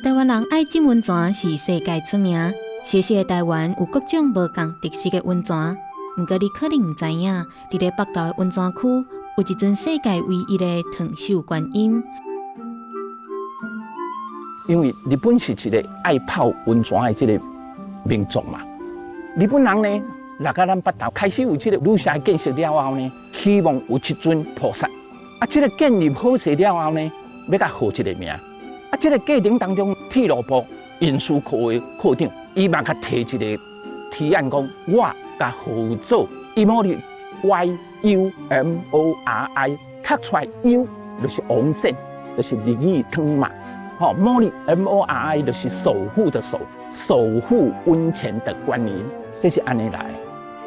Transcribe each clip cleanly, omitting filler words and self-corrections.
台灣人愛浸溫泉是世界出名，小小的台灣有各種無仝特色的溫泉。毋過你可能毋知影，佇咧北投的溫泉區有一尊世界唯一的燙手觀音。因為日本是一個愛泡溫泉的這個民族嘛，日本人呢，來到咱北投開始有這個女社建設了後呢，希望有一尊菩薩。啊，這個建立好勢了後呢，欲共號一個名。啊，這個過程當中，鐵路部運輸科的科長，伊嘛共提一個提案，講我共號做伊摩里 Y U M O R I，讀出來 U 就是温泉，就是日語湯嘛。吼，摩里 M O R I 就是守護的守，守護溫泉的觀音，這是按呢來。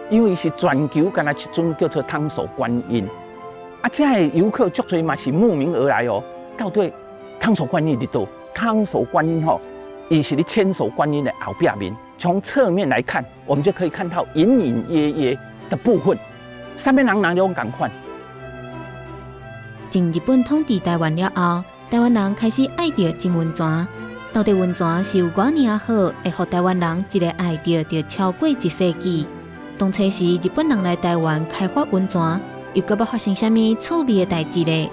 因為是全球干焦一尊叫做燙手觀音，啊，這的遊客足濟嘛是慕名而來哦。到底燙手觀音佇佗？燙手觀音吼，伊是咧千手觀音的後壁面。從側面來看，我們就可以看到隱隱約約的部分，啥物人人攏仝款。從日本統治台灣了後，台灣人開始愛著浸溫泉。到底溫泉是有偌爾仔好，會予台灣人一个愛著就超過一世紀？當初時日本人來台灣開發溫泉，又閣欲發生啥物趣味的代誌咧？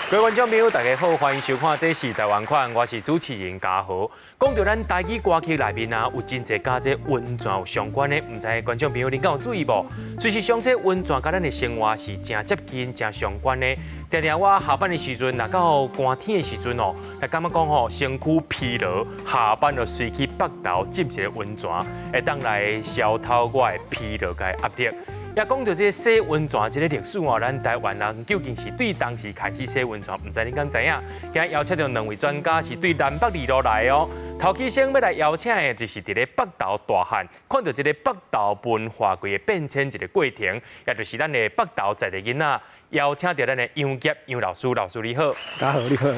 各位觀眾朋友，大家好，歡迎收看《這是台灣款》，我是主持人嘉豪。講到咱台語歌曲內面啊，有真濟佮這溫泉有相關的，毋知觀眾朋友恁敢有注意無？事實上，這溫泉佮咱的生活是誠接近、誠相關的。定定我下班的時陣，若到寒天的時陣哦，會感覺講吼，身軀疲勞，下班就隨去北投浸一个溫泉，會當來消透我的疲勞佮壓力。也講到這個洗溫泉這個歷史哦，咱台灣人究竟是對當時開始洗溫泉，毋知恁敢知影？今日邀請著兩位專家是對南北二路來哦。頭起先欲來邀請的，就是佇咧北投大漢，看著這个北投文化規个變遷一个過程，也就是咱的北投在地囡仔，邀請著咱的楊傑楊老師，老師你好。大家好，你好，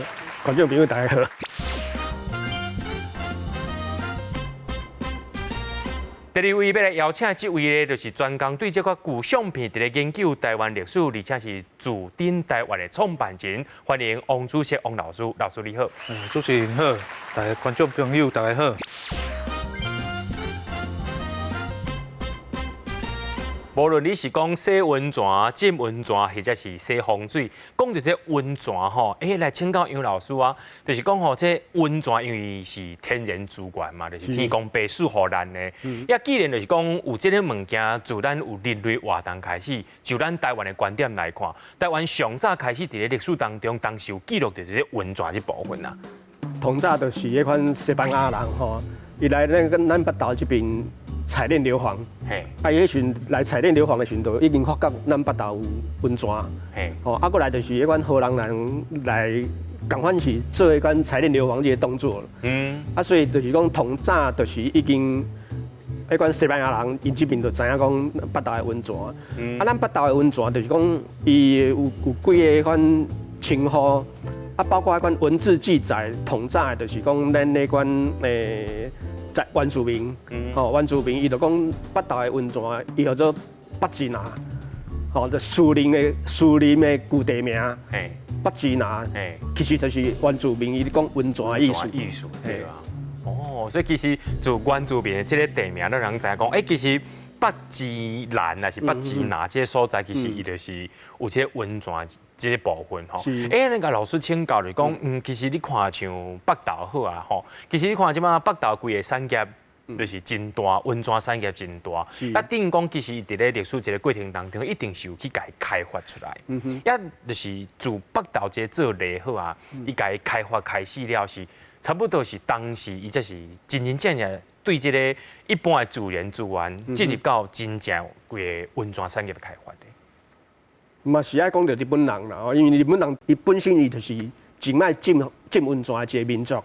觀眾朋友大家好。第二位欲來邀請這位咧，就是專工對這個舊相片佇咧研究台灣歷史，而且是自頂台灣的創辦人，歡迎王主席王老師，老師你好。主持人好，大家觀眾朋友大家好。無論你是講洗溫泉、浸溫泉，或者是洗風水，講著這溫泉吼，來請教楊老師啊，就是講吼，這溫泉因為是天然資源嘛，就是天公伯賜予咱的。也既然就是講有這个物件，自咱有人類活動開始，就咱台灣的觀點來看，台灣上早開始佇咧歷史當中，當時有記錄著這個溫泉這部分啊。頭早就是彼款西班牙人吼，伊來咱北投這邊採煉硫磺，啊，伊彼時陣來採煉硫磺的時陣，就已經發覺咱北投有溫泉，吼，啊，過來就是彼款荷蘭人來，仝款是做彼款採煉硫磺這個動作，啊，所以就是講，頭早就是已經彼款西班牙人，𪜶這邊就知影講北投的溫泉，啊，咱北投的溫泉就是講，伊有幾个款稱呼，啊，包括彼款文字記載，頭早的就是講咱彼款在原住民，吼，原住民伊就講北投的溫泉，伊叫做北支那，吼，就樹林的舊地名，北支那，其實就是原住民伊講溫泉的意思。意思對啊。哦，所以其實自原住民的這個地名，咱人知影講，其實北支蘭還是北支那這个所在，其實伊就是有這個溫泉這个部分吼。那个老師請教就講，其實你看像北投好啊吼，其實你看這馬北投規个產業就是真大，溫泉產業真大。啊，等於講其實佇咧歷史這个過程當中，一定是有去共伊開發出來。也就是自北投這个做例好啊，伊共伊開發開始了是，差不多是當時伊才是真真正正對這个一般的自然資源進入到真正規个溫泉產業的開發的。嘛是愛講著日本人啦，因為日本人伊本身伊就是真愛浸浸溫泉的一个民族。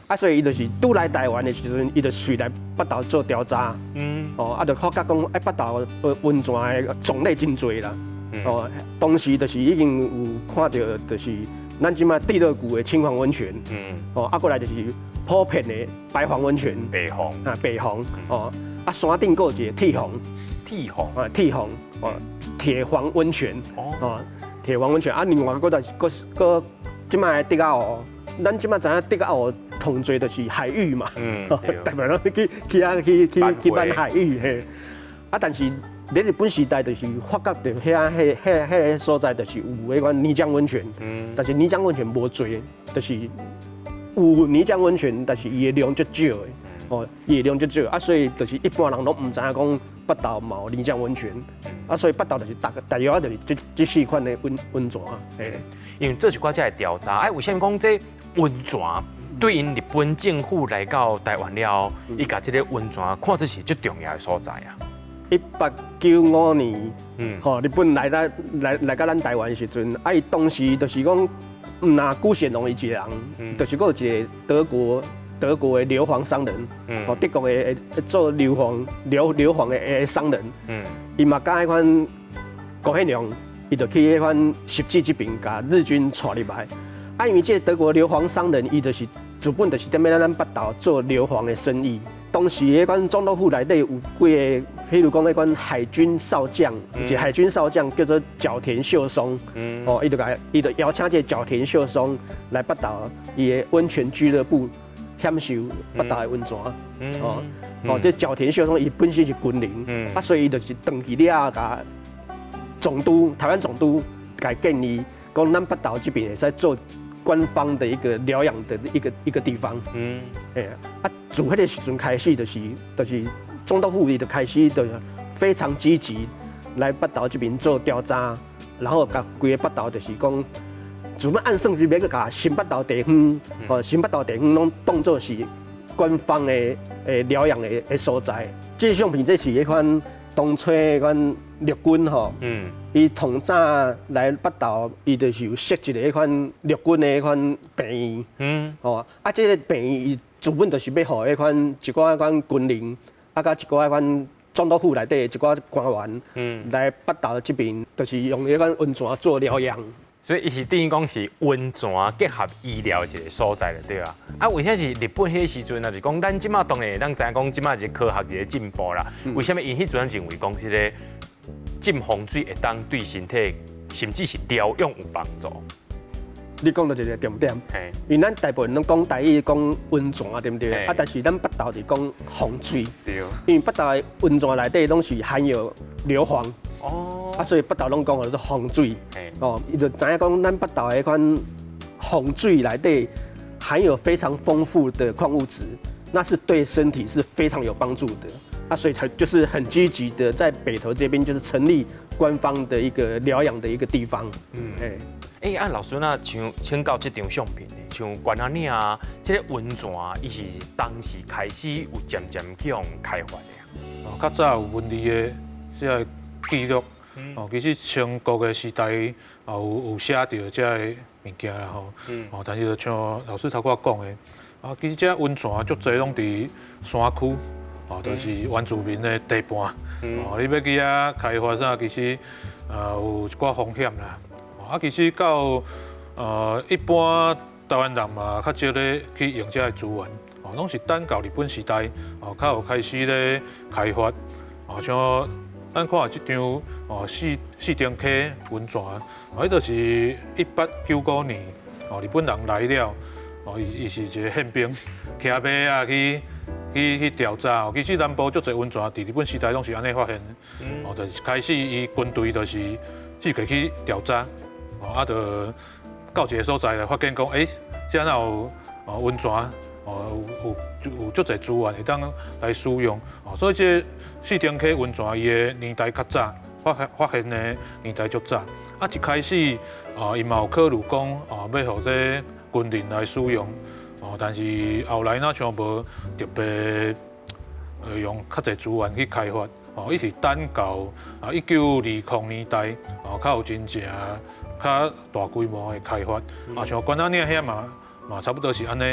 啊，所以伊就是拄來台灣的時陣，伊就隨來北投做調查。哦，啊，就發覺講，北投的溫泉的種類真濟啦。哦，當時就是已經有看著，就是咱這馬地熱谷的青黃溫泉。哦，啊，過來就是普遍的白黃溫泉。白黃。啊，白黃。哦，啊，山頂閣有一個鐵黃。鐵黃。啊，鐵黃。哦，鐵黃溫泉。哦，鐵黃溫泉。啊，另外閣來閣閣這擺的竹仔湖，咱這擺知影竹仔湖上濟就是海芋嘛，大部分攏去去遐去去去挽海芋嘿。啊，但是咧日本時代就是發覺著遐彼彼彼个所在就是有彼款泥漿溫泉，但是泥漿溫泉無濟，就是有泥漿溫泉，但是伊的量足少的，哦，伊的量足少，啊，所以就是一般人攏毋知影講北投嘛有泥漿溫泉，啊，所以北投就是大大約就是這這四款的溫溫泉，嘿。因為做一寡這个調查，哎，為啥物講這溫泉對𪜶日本政府來到台灣了後，伊共這个溫泉看做是最重要的所在啊？1895年，吼，日本來咱來來到咱台灣的時陣，啊，伊當時就是講，毋若辜顯榮伊一個人，就是閣有一個德國德國的硫磺商人，吼，德國的做硫磺硫硫磺的的商人，伊嘛佮彼款辜顯榮，伊就去彼款十指這邊，共日軍帶入來。啊，因為這個德國硫磺商人，伊就是主本就是踮咧咱北投做硫磺的生意。當時彼款總督府內底有幾個，譬如講彼款海軍少將，一個海軍少將叫做角田秀松，哦，伊就共伊就邀請這個角田秀松來北投伊的溫泉俱樂部享受北投的溫泉，哦，哦，這角田秀松伊本身是軍人，啊，所以伊就是轉去了後，共總督台灣總督共建議，講咱北投這邊會使做官方的一個療養的一個一個地方，哎，啊，自彼個時陣開始，就是就是總督府伊就開始就非常積極來北投這邊做調查，然後共規个北投就是講，自欲按算是欲閣共新北投地方，哦，新北投地方攏當做是官方的的療養的的所在。這相片這是彼款當初彼款陸軍吼，伊統早來北投，伊就是有設一個彼款陸軍的彼款病院，吼，啊，這個病院伊主本就是欲予彼款一寡款軍人，啊，佮一寡款總督府內底一寡官員，來北投這邊，就是用彼款溫泉做療養。所以伊是等於講是溫泉結合醫療的一個所在就對啊。啊，為啥是日本彼個時陣啊？就是講咱這馬當然咱知影講這馬是科學一個進步啦。為啥物𪜶彼陣認為講這个浸風水會當對身體甚至是療養有幫助？你講著一個重點，因為咱大部分攏講台語講溫泉啊，對毋對？啊，但是咱北投是講風水，因為北投的溫泉內底攏是含有硫磺，哦，啊，所以北投攏講叫做風水，哦，伊就知影講咱北投的彼款風水內底含有非常豐富的礦物質，那是對身體是非常有幫助的，啊，所以才就是很積極的在北投這邊就是成立官方的一個療養的一個地方，嗯，哎。欸，啊，老師，那像請教這張相片，像關仔嶺啊，這个溫泉，伊是當時開始有漸漸去予開發的啊？哦，較早有文字的這个記錄，哦，其實清國的時代也有有寫著這个物件啦吼，哦，但是就像老師頭拄仔講的，啊，其實這溫泉足濟攏佇山區，哦，就是原住民的地盤，哦，你欲去遐開發啥，其實有一寡風險啦。啊，其實到一般台灣人嘛，較少咧去用這个資源，哦，攏是等到日本時代，哦，較有開始咧開發，哦，像咱看這張哦四四重溪溫泉，哦，彼就是1895年，哦，日本人來了，哦，伊伊是一個憲兵，騎馬啊去去去調查，哦，其實南部足濟溫泉佇日本時代攏是按呢發現的，哦，就是開始伊軍隊就是四界去調查。哦，啊，就到一個所在來發現講，欸，這哪有哦溫泉，哦有有有足濟資源會當來使用，哦，所以這四重溪溫泉伊的年代較早，發現發現的年代足早。啊，一開始啊，伊嘛有考慮講，啊，欲予這軍人來使用，哦，但是後來若像無特別用較濟資源去開發，哦，伊是等到啊1920年代，哦，較有真正較大規模的開發，啊，像關仔嶺遐嘛嘛差不多是按呢，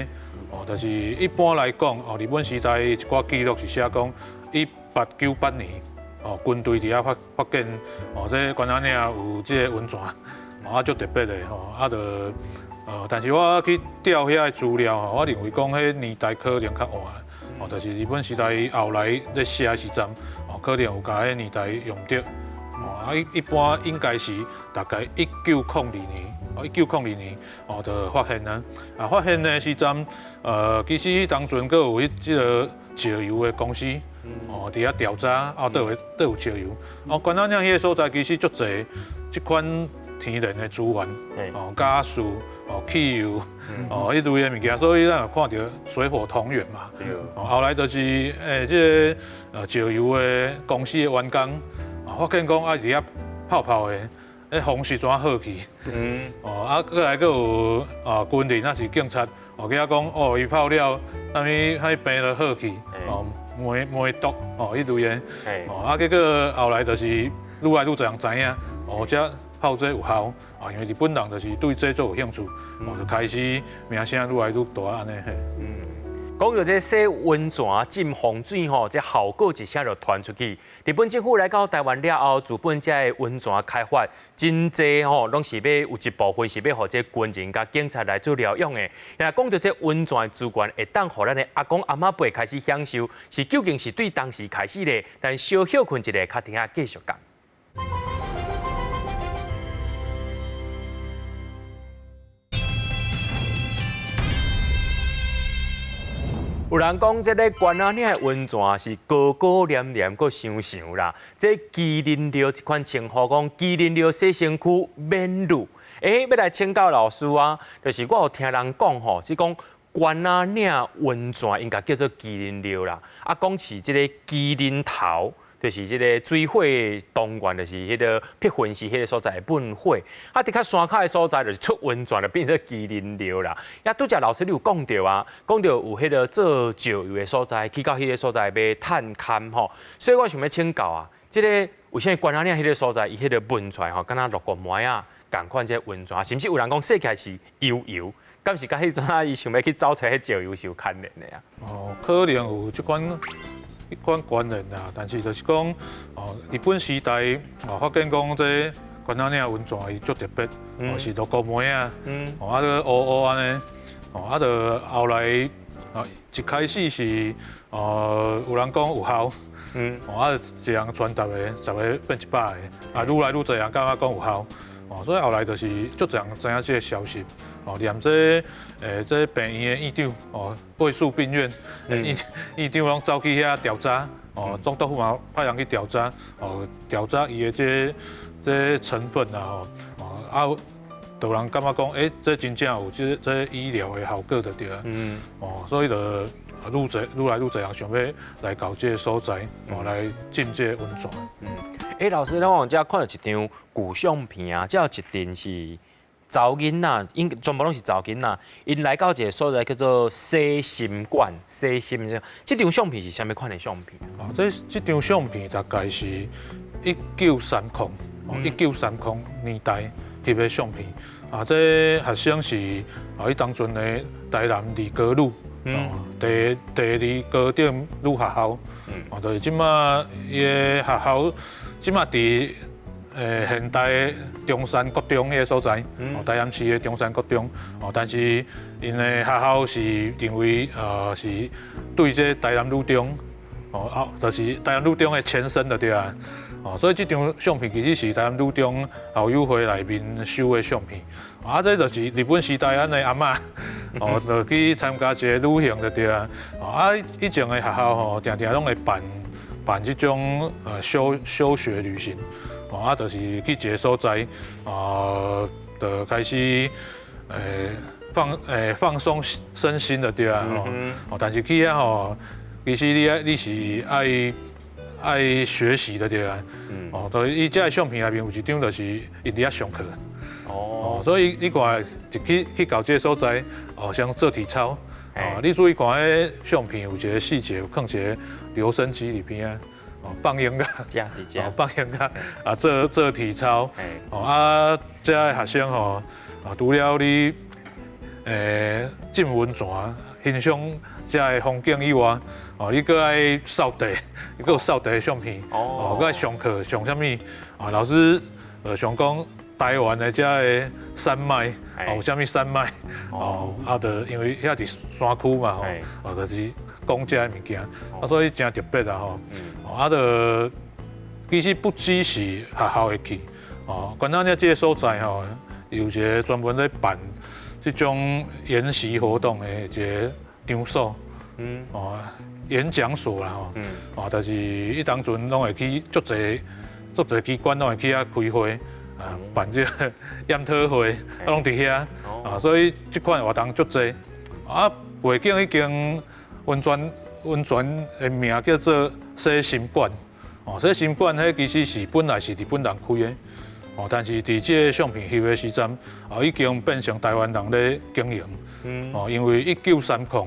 哦，但是一般來講，哦，日本時代一寡記錄是寫講，1898年，哦，軍隊佇遐發發現，哦，這關仔嶺有這个溫泉，啊，足特別的吼，啊，就，但是我去調遐的資料吼，我認為講彼年代可能較晚，哦，就是日本時代後來咧寫的時陣，哦，可能有共彼年代用著。哦，啊一一般應該是大概1902年。哦，1902年哦，就發現啊。啊，發現的時陣，其實當陣閣有彼這个石油的公司，哦，佇遐調查，啊，佗有佗有石油。哦，關仔嶺彼个所在其實足濟這款天然的資源，哦，瓦斯，哦，汽油，哦，彼類的物件，所以咱有看著水火同源嘛。哦，後來就是這个石油的公司的員工，啊，發現講啊，佇遐泡泡的，彼風勢怎好去？哦，啊，閣來閣有啊軍人，抑是警察，哦，去遐講，哦，伊泡了，啥物啥物病就好去，哦，梅梅毒，哦，彼類的，哦，啊，結果後來就是愈來愈濟人知影，哦，這泡這有效，啊，因為日本人就是對這足有興趣，哦，就開始名聲愈來愈大按呢嘿。講著這洗溫泉浸風水吼，這效果一聲就傳出去。日本政府來到台灣了後，資本這个溫泉開發真濟吼，攏是欲有一部分是欲予這軍人佮警察來做療養的。若講著這溫泉資源會當予咱的阿公阿嬤輩開始享受，是究竟是對當時開始咧？咱小歇睏一下，較停仔繼續講。有人講，這个關仔嶺的溫泉是高高黏黏、閣香香啦。這麒麟寮這款稱呼講，麒麟寮洗身軀免浴。欸，欲來請教老師啊，就是我有聽人講吼，是講關仔嶺溫泉應該叫做麒麟寮啦。啊，講是這个麒麟頭。就是這个水火同源，就是彼个撇雲是彼个所在的噴火。啊，佇較山跤的所在，就是出溫泉，就變做麒麟寮啦。啊，拄才老師你有講著啊，講著有彼个做石油的所在，去到彼个所在欲探勘吼。所以我想欲請教啊，這个為啥物關仔嶺彼个所在，伊彼个聞出來吼，敢若六個糜仔仝款這个溫泉，甚至有人講洗起來是油油，敢是佮彼陣伊想欲去走揣彼石油是有牽連的啊？哦，可能有這款。彼款關聯啦，但是就是講，哦，日本時代哦，發現講這關仔嶺溫泉伊足特別，哦是六個糜仔，哦啊閣烏烏按呢，哦啊著後來啊一開始是哦有人講有效，哦啊一人傳十个，十个變100个，啊愈來愈濟人感覺講有效，哦所以後來就是足濟人知影這个消息。哦，連這這病院的院長哦，貴樹病院院院長攏走去遐調查，哦，總督府嘛派人去調查，哦，調查伊的這這成分啊，吼，哦，啊，就有人感覺講，欸，這真正有這這醫療的效果就對啊，哦，所以就愈濟愈來愈濟人想欲來到這个所在，哦，來浸這个溫泉。欸，老師，咱往遮看著一張舊相片啊，這有一陣是。查某囡仔，𪜶全部攏是查某囡仔，𪜶來到一个所在叫做洗心館，洗心這這張相片是啥物款的相片？哦，這這張相片大概是1930，1930年代翕的相片。啊，這學生是啊，彼當陣的台南二高女，哦，第第二高等女學校，哦，就是這馬伊的學校，這馬佇。現代的中山國中彼个所在，哦，台南市的中山國中，哦，但是𪜶的學校是認為，是對這台南女中，哦，啊，就是台南女中的前身就對啊，哦，所以這張相片其實是台南女中校友會內面收的相片，啊，這就是日本時代咱的阿嬤，哦，就去參加一个旅行就對啊，啊，以前的學校吼，定定攏會辦辦這種休休學旅行。啊，就是去一个所在，啊，就開始放放鬆身心就對啊，吼。但是去遐吼，其實你愛你是愛愛學習的對啊。哦，就是伊這个相片內面有一張就是伊佇遐上課。哦。所以你看，一去去到這个所在，哦，先做體操。哦，你注意看，彼相片有一个細節，有囥一个留聲機佇邊仔。哦，放音樂，哦，放音樂，啊，做做體操，哦，啊，這个學生吼，啊，除了你，浸溫泉、欣賞這个風景以外，哦，你閣愛掃地，你閣有掃地的相片，哦，閣愛上課上啥物？啊，老師想講台灣的這个山脈，哦，有啥物山脈？哦，啊，就因為遐佇山區嘛，吼，哦，就是講這个物件，啊，所以誠特別啊，吼。啊，就其實不只是學校會去，哦，關仔嶺這个所在吼，伊有一个專門咧辦這種研習活動的一個場所，哦，演講所啦吼，哦，就是彼當陣攏會去足濟足濟機關攏會去遐開會，啊，辦這個研討會，啊，攏佇遐，啊，所以這款活動足濟。啊，背景彼間溫泉溫泉的名叫做洗心館，哦，洗心館彼其實是本來是日本人開的，哦，但是佇這個相片翕的時陣，啊，已經變成台灣人咧經營，哦，因為1930，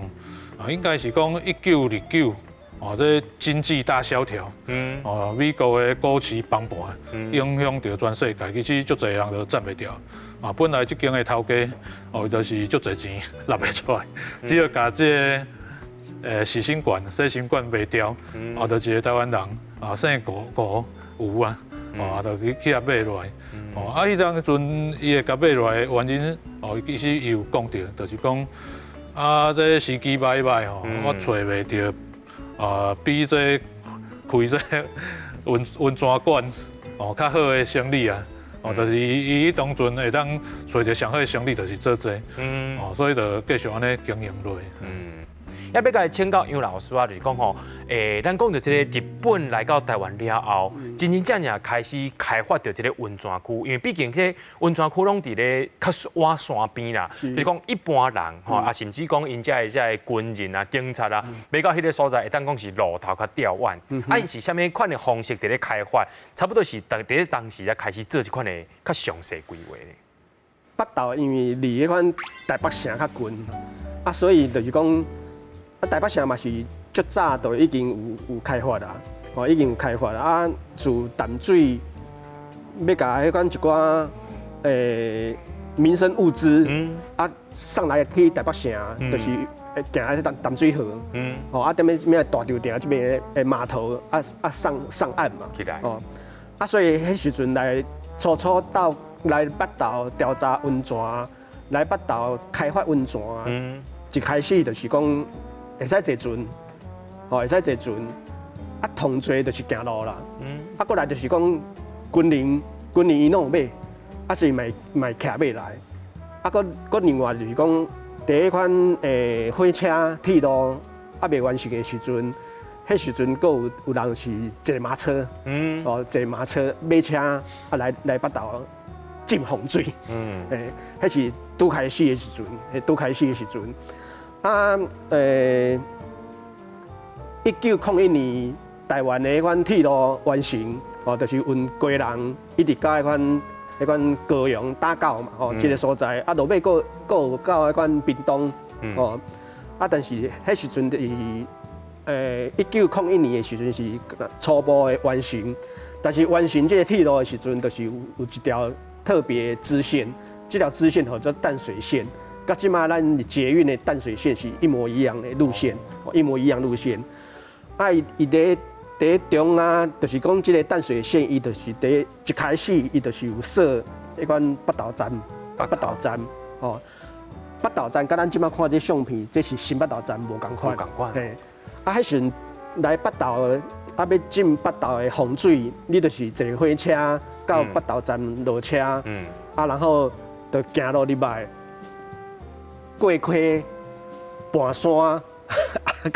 啊，應該是講1929，哦，這經濟大蕭條，哦，美國的股市崩盤，影響著全世界，其實足濟人都站袂牢。啊，本來這間的頭家，哦，就是足濟錢納袂出來，只有共這个洗心館、洗心館賣掉，啊，就一个台灣人，啊，姓吳吳吳啊，哦，就去遐買落來。哦，啊，彼當陣伊會共買落來的原因，哦，其實伊有講著，就是講，啊，這時機䆀䆀吼，我揣袂著，啊，比這開這溫溫泉館，哦，較好的生意啊。哦，就是伊伊當陣會當揣著上好的生意，就是做這個，哦，所以就繼續按呢經營落去。猶欲共請教楊老師啊，就是講吼，咱講著這个日本來到台灣了後，真真正正開始開發著這个溫泉區，因為畢竟這溫泉區攏佇咧較倚山邊啦，就是講一般人吼，啊，甚至講𪜶遮的遮的軍人啊、警察啊，欲到彼个所在，會當講是路途較吊遠。啊，𪜶是啥物款的方式佇咧開發？差不多是佇咧當時才開始做這款的較詳細規劃咧。北投因為離彼款台北城較近，啊，所以就是講。啊，台北城嘛是足早就已經有開發啦，哦，已經有開發啦。啊，自淡水欲共彼款一寡民生物資，啊送來去台北城，就是會行彼淡淡水河，哦，啊，踮咧咩大稻埕這邊的碼頭，啊啊上上岸嘛，哦，啊，所以彼時陣來初初到來北投調查溫泉，來北投開發溫泉，一開始就是講。會使坐船，吼，會使坐船，啊，通濟就是行路啦。啊，過來就是講軍人，軍人𪜶攏有馬，啊，所以嘛會騎馬來。啊，閣閣另外就是講，佇彼款火車鐵路猶未完成的時陣，彼時陣閣有人是坐馬車，哦，坐馬車馬車啊來來北投浸風水。彼是拄開始的時陣，彼拄開始的時陣。啊，1901年，台灣的彼款鐵路完成，哦，就是運基隆一直到彼款彼款高雄打狗嘛，吼，這个所在，啊，落尾閣閣有到彼款屏東，哦，啊，但是彼時陣就是，1901年的時陣是初步的完成，但是完成這个鐵路的時陣，就是有一條特別支線，這條支線號做淡水線。佮這馬咱捷運的淡水線是一模一樣的路線，一模一樣路線。啊，伊伊佇佇中啊，就是講這个淡水線，伊就是佇一開始，伊就是有設彼款北投站，北投站，哦，北投站佮咱這馬看這相片，這是新北投站無仝款。無仝款。嘿，啊，彼時陣來北投，啊，欲浸北投的風水，你就是坐火車到北投站落車，啊，然後就行路入來。過溪、盤山，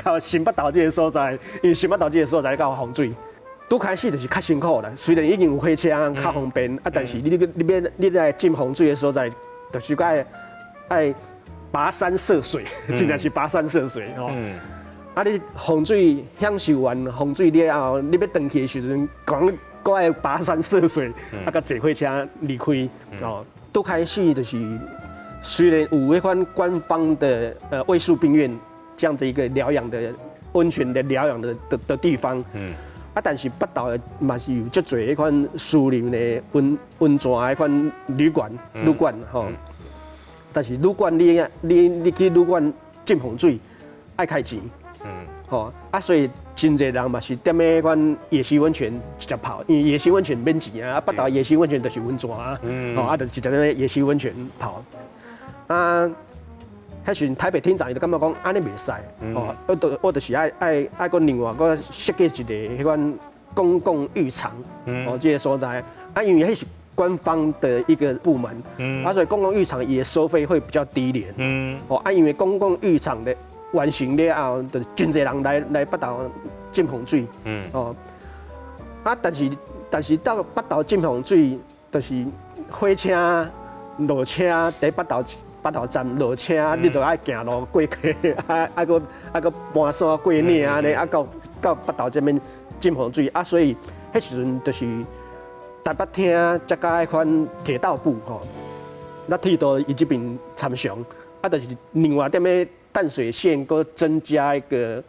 到新北投這个所在，因為新北投這个所在較有風水。拄開始就是較辛苦啦，雖然已經有火車較方便，啊，但是你欲你來浸風水的所在，就是愛愛跋山涉水，真正是跋山涉水吼。啊，你風水享受完風水了後，你欲轉去的時陣，講閣愛跋山涉水，啊，閣坐火車離開哦。拄開始就是。雖然有彼款官方的衛戍病院這樣子一個療養的溫泉的療養的地方，啊，但是北投的嘛是有足濟彼款私人的溫溫泉彼款旅館旅館吼，但是旅館你去旅館浸風水愛開錢，吼啊，所以真濟人嘛是踮彼款野溪溫泉直接泡，因為野溪溫泉免錢啊，北投野溪溫泉就是溫泉啊，吼啊，就直接踮野溪溫泉泡。啊，彼時陣台北廳長伊就感覺講按呢袂使，哦，我就是愛愛愛閣另外閣設計一个彼款公共浴場，哦，這个所在，啊，因為彼是官官方的一個部門，啊，所以公共浴場也收費會比較低廉，哦，啊，因為公共浴場的完成了後，就真濟人來北投浸風水，哦，啊，但是到北投浸風水，就是火車落車佇北投站落車，你就愛行路過溪，啊啊閣啊閣攀山過嶺按呢，啊到北投這邊浸風水，啊，所以彼時陣就是台北廳才佮彼款鐵道部吼，那鐵道伊這邊參詳，啊，就是另外踮咧淡水線閣增加一個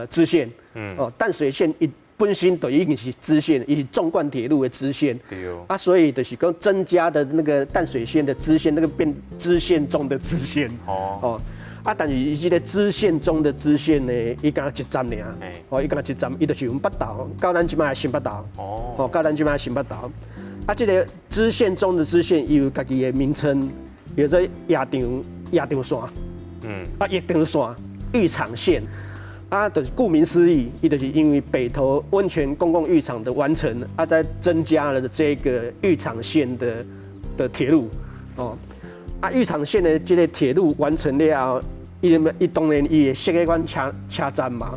支線，哦，淡水線伊本身就已經是支線，伊是縱貫鐵路的支線，啊，所以就是講增加的那個淡水線的支線，那個變支線中的支線，哦，啊，但是伊這個支線中的支線呢，伊敢若一站爾，哦，伊敢若一站，伊就是阮北投到咱這擺的新北投，哦，到咱這擺的新北投，啊，這個支線中的支線，伊有家己的名稱，叫做夜場線，啊，浴場線、浴場線。啊，就是顧名思義，伊就是因為北投溫泉公共浴場的完成，啊，再增加了這個浴場線的鐵路，哦，啊，浴場線的這個鐵路完成了後，伊當然伊會設彼款車站嘛，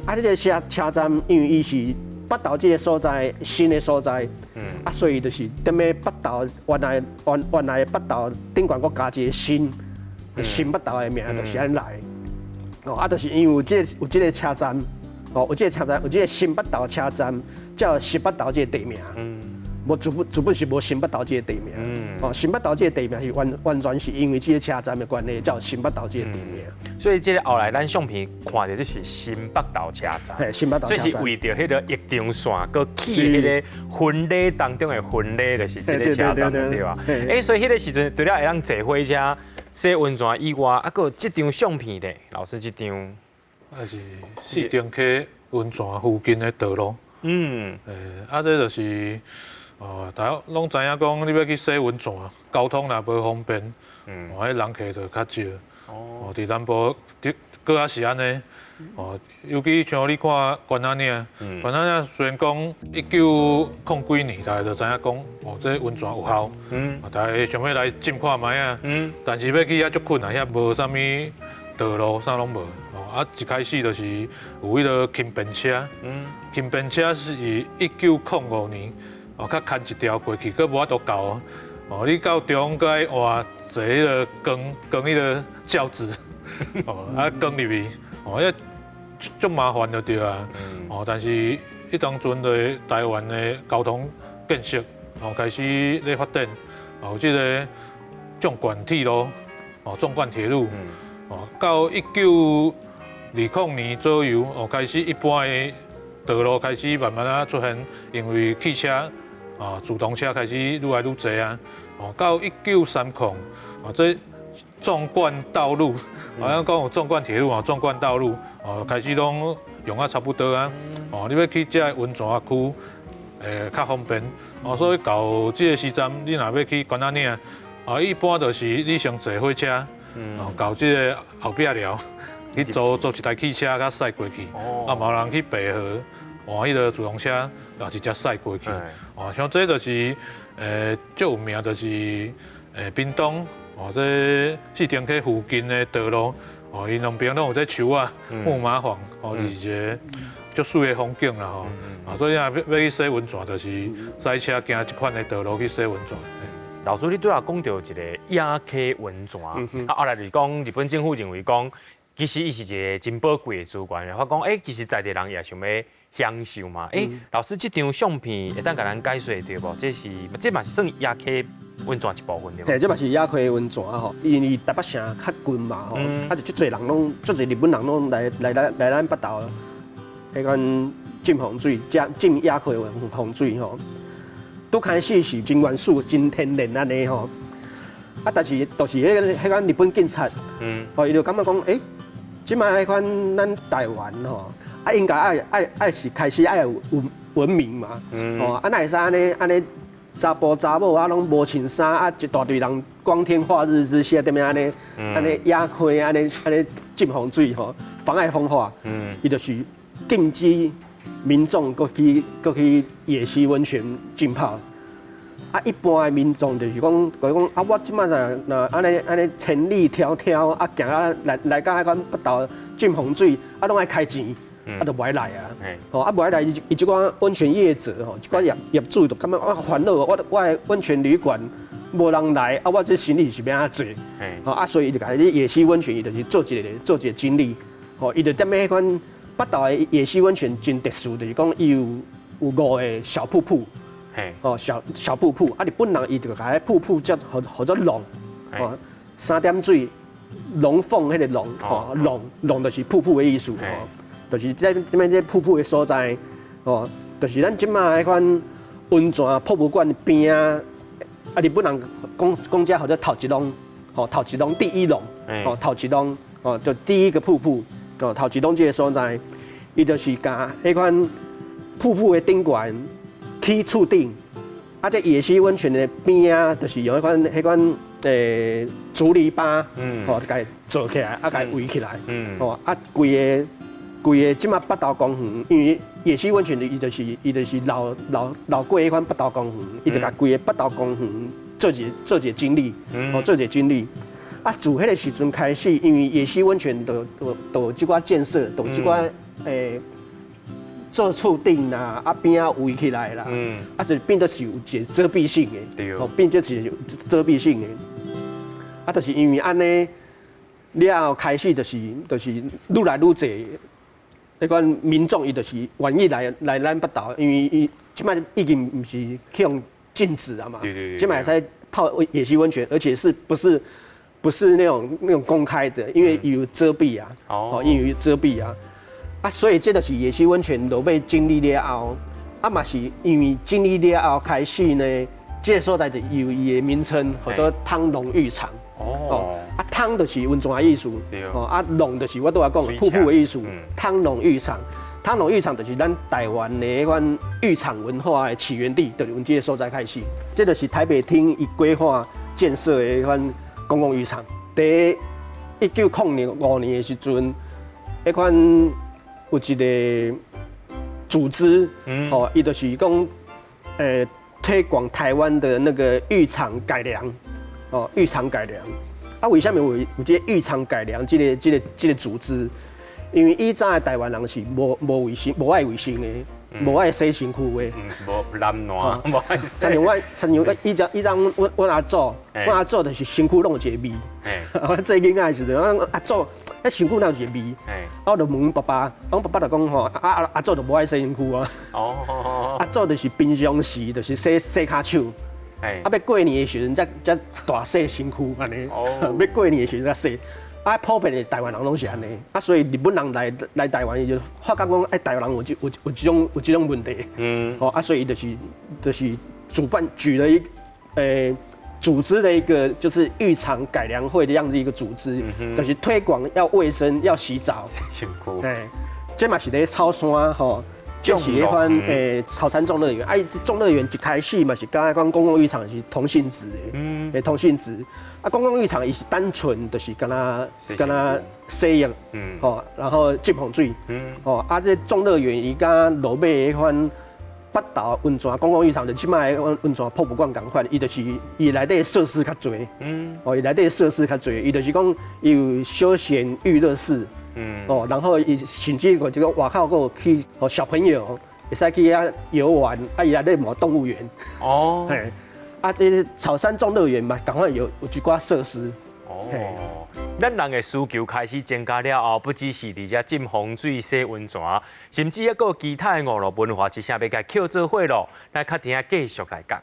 啊，這個車站因為伊是北投這個所在新的所在，啊，所以就是踮咧北投原來北投頂懸閣加一個新北投的名，就是按呢來。哦，啊，就是因為有這個車站，哦，有這個車站，有這個新北投車站，才有新北投這個地名。無原本是無新北投這個地名。哦，新北投這個地名是完全是因為這個車站的關係，才有新北投這個地名。所以這個後來咱相片看著這是新北投車站。嘿，新北投車站。所以是為著彼個浴場線，閣起彼個婚禮當中的婚禮，就是這個車站對吧？欸，所以彼個時陣除了會當坐火車洗溫泉以外，啊，閣有這張相片咧，老師這張，啊是四重溪溫泉附近的道路。啊，這就是，哦，大家攏知影講，你欲去洗溫泉，交通若無方便，哦，彼人客就較少。哦，佇南部，佇閣猶是按呢。哦，尤其像你看關仔嶺，關仔嶺雖然講一九空幾年，大家就知影講，哦，這溫泉有效，大家想欲來浸看覓仔，但是欲去遐足困難，遐無啥物道路，啥攏無。哦，啊，一開始就是有彼個輕便車，輕便車是1905年，哦，較牽一條過去，閣無法度到。哦，你到中閣愛換坐彼個扛彼個轎子，哦，啊扛入去，哦，遐足麻煩就對啊。哦，但是彼當陣的台灣的交通建設，哦，開始咧發展，哦，這個縱貫鐵路，哦，縱貫鐵路，哦，到1920年左右，哦，開始一般的道路開始慢慢仔出現，因為汽車啊，自動車開始愈來愈濟啊。哦，到1930，哦，這縱貫道路，好像講有縱貫鐵路啊，縱貫道路，哦，開始攏用啊差不多啊。哦，你欲去這个溫泉區，較方便。哦，所以到這個時陣，你若欲去關仔嶺，啊，一般就是你先坐火車，哦，到這個後壁寮去租一台汽車，佮駛過去。啊，嘛有人去白河換彼個自動車，也直接駛過去。哦，像這就是，足有名就是，屏東哦，這四重溪附近的道路，哦，伊兩邊攏有這樹仔、木麻黃，哦，是一個足媠的風景啦吼。啊，所以若欲去洗溫泉，就是駛車行這款的道路去洗溫泉。老師，你拄仔講著一個野溪溫泉，啊，後來就是講日本政府認為講，其實伊是一個真寶貴的資源，發講，欸，其實在地人也想欲享受嘛。欸，老師，這張相片會當共咱解說著無？這嘛是算野溪溫泉一部分對無？嘿，這嘛是野溪溫泉吼，因為台北城較近嘛吼，啊就足濟人攏，足濟日本人攏來咱北投，彼款浸風水，浸野溪溫泉水吼。拄開始是真原始、真天然按呢吼，啊，但是就是彼款日本警察，哦，伊就感覺講，欸，這擺彼款咱台灣吼，啊，應該愛是開始愛有文明嘛，哦，啊，哪會使按呢按呢查埔查某啊，攏無穿衫啊，一大堆人光天化日之下，踮遐按呢按呢野溪按呢按呢浸風水吼，妨礙風化，伊就是禁止民眾閣去野溪溫泉浸泡。啊，一般的民眾就是講，就講啊，我這擺若若按呢按呢千里迢迢啊，行啊來來到彼款北投浸風水，啊，攏愛開錢，啊，就無愛來啊。吼，啊，無愛來，伊伊這寡溫泉業者吼，這寡業業主就感覺我煩惱，我我的溫泉旅館無人來，啊，我這生意是欲按怎做？吼，啊，所以伊就共這野溪溫泉，伊就是做一個做一個整理。吼，伊就踮彼款北投的野溪溫泉真特殊，就是講伊有有五個小瀑布。哦，小小瀑布，啊，日本人伊就共彼瀑布叫號做龍，哦，三點水龍鳳彼個龍，吼，龍龍就是瀑布的意思，吼，就是這這邊這瀑布的所在，哦，就是咱這馬彼款溫泉博物館邊仔，啊，日本人講講這號做頭一龍，吼，頭一龍第一龍，吼，頭一龍，哦，就第一個瀑布，哦，頭一龍這個所在，伊就是共彼款瀑布的頂懸。起厝頂，啊，這野溪溫泉的邊仔，就是用彼款彼款竹籬笆，吼，就共做起來，啊，共圍起來，吼，啊，規个規个這馬北投公園，因為野溪溫泉伊就是伊就是繞繞繞過彼款北投公園，伊就共規个北投公園做一做一個整理，吼，做一個整理。啊，自彼个時陣開始，因為野溪溫泉就就就這寡建設，就這寡欸。做厝頂啦，啊邊仔圍起來啦，啊就變做是有一個遮蔽性的，哦，變做是有遮蔽性的。啊，就是因為按呢了後開始就是就是愈來愈濟，彼款民眾伊就是願意來來咱北投，因為伊這擺已經毋是去予禁止啊嘛，這擺會使泡野溪溫泉，而且是不是不是那種那種公開的，因為有遮蔽啊，哦，因為有遮蔽啊。啊，所以這就是野溪溫泉落尾整理了後，啊嘛是因為整理了後開始呢，這個所在就有伊的名稱，號做湯龍浴場。哦，啊湯就是溫泉的意思，哦啊龍就是我拄仔講瀑布的意思。湯龍浴場，湯龍浴場就是咱台灣的彼款浴場文化的起源地，就是阮這個所在開始。這就是台北廳伊規劃建設的彼款公共浴場。佇1905年的時陣，彼款有一個組織，吼，伊就是講，推廣台灣的那個浴場改良，哦，浴場改良。啊，為啥物有有這個浴場改良這個這個這個組織？因為以早的台灣人是無無衛生、無愛衛生的，無愛洗身軀的，無懶惰，無愛洗。親像我，親像我以前以前阮阮阿祖，阮阿祖就是身軀攏有一個味。我做囡仔的時陣，阮阿祖彼身軀哪有一個味？啊，我就問爸爸，阮爸爸就講吼，啊阿阿祖就無愛洗身軀啊。哦。阿祖就是平常時就是洗洗跤手。啊，欲過年的時陣才才大洗身軀按呢。哦。欲過年的時陣才洗。啊，普遍的台灣人攏是按呢。啊，所以日本人來來台灣，伊就發覺講，欸，台灣人有這有有這種有這種問題。吼，啊，所以伊就是就是主辦舉了一，組織了一個就是浴場改良會的樣子一個組織，就是推廣要衛生，要洗澡。辛苦。對，這嘛是咧草山吼，這是彼款草山眾樂園。啊，這眾樂園一開始嘛是佮彼款公共浴場是同性質的，同性質。啊，公共浴場伊是單純就是敢若敢若洗浴，吼，然後浸風水，吼，啊，這眾樂園伊佮落尾彼款北投溫泉公共浴場就這擺的溫泉博物館仝款，伊就是伊內底設施較濟，哦，伊內底設施較濟，伊就是講伊有休閒娛樂室，哦，然後伊甚至個這個外口閣有去，予小朋友會使去遐遊玩，啊，伊內底嘛有動物園，哦，嘿，啊，這草山眾樂園嘛，仝款有有一寡設施。哦，咱人的需求開始增加了後，不只是佇遮浸風水、洗溫泉，甚至抑閣有其他的娛樂文化，這聲欲共抾做伙咯。咱較停仔繼續來講。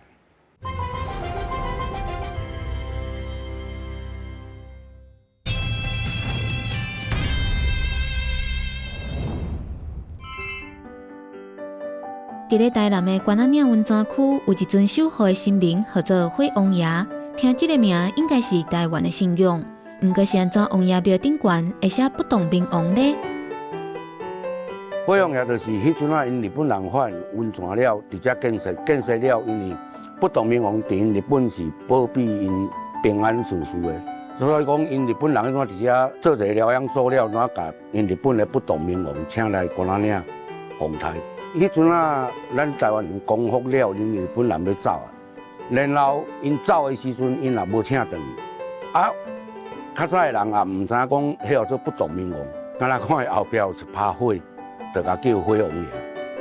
佇咧台南的關仔嶺溫泉區，有一尊守護的神明，號做火王爺。聽這个名，應該是台灣的信仰。毋過是按怎王爺廟頂懸會寫不動明王呢？火王爺就是彼陣仔，𪜶日本人發現溫泉了，佇遮建設，建設了，因為不動明王佇𪜶日本是保庇𪜶平安順遂的，所以講𪜶日本人彼陣佇遮做一个療養所了，怎共𪜶日本的不動明王請來關仔嶺訪台。彼陣仔，咱台灣人光復了，𪜶日本人欲走啊，然後𪜶走的時陣，𪜶也無請轉去。啊，較早的人也毋知影講，彼號做不動明王，敢若看伊後壁有一趴火，就共叫火王爺。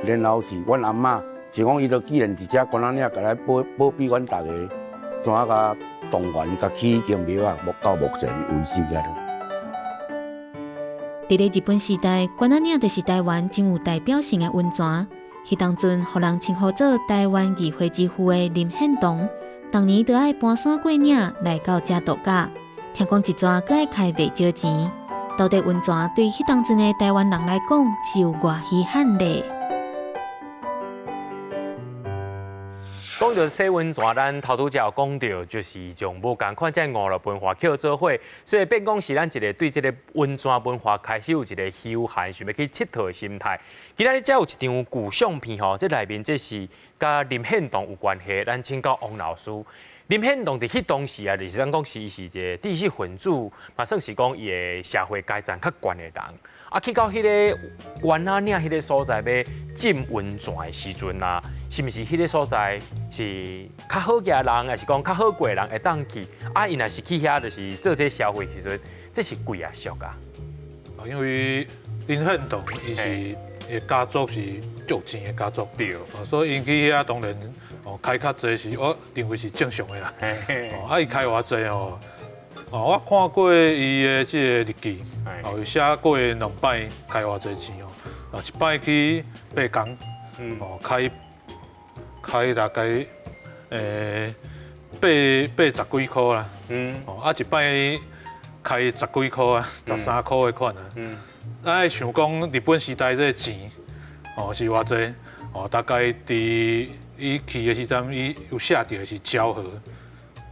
然後是阮阿嬤，是講伊就既然佇遮關仔嶺，共來保保庇阮逐个，怎啊共動員，共起彼間廟啊，到目前為止爾。佇咧日本時代，關仔嶺就是台灣真有代表性的溫泉。彼當陣，予人稱呼做台灣議會之父的林獻堂，逐年都愛搬山過嶺來到遮度假。聽講一逝閣愛開袂少錢。到底溫泉對彼當陣的台灣人來講是有偌稀罕咧？講到洗溫泉，咱頭拄才有講到，就是將無仝款這五樂文化抾做伙，所以變講是咱一个對這个溫泉文化開始有一个休閒想欲去𨑨迌的心態。今仔日遮有一張舊相片吼，這內面這是佮林獻堂有關係，咱請教王老師。林獻堂佇彼當時啊，就是咱講是伊是一个知識分子，嘛算是講伊的社會階層較懸的人。啊，去到彼个關仔嶺彼个所在欲浸溫泉的時陣啊，是毋是彼个所在是較好額人，抑是講較好過的人會當去？啊，伊若是去遐就是做這消費時陣，這是貴啊俗啊？啊，因為林獻堂伊是伊家族是足錢的家族，對，所以𪜶去遐當然哦開較濟是我認為是正常的啦。哦，啊，伊開偌濟哦？哦，我看過伊的這個日記，哦，伊寫過兩擺開偌濟錢哦，啊，一擺去八工，哦，開開大概八十幾箍啦，哦，啊，一擺開十幾箍啊，13箍的款啊，咱愛想講日本時代這個錢，哦，是偌濟，哦，大概佇伊去的時陣，伊有寫著的是昭和，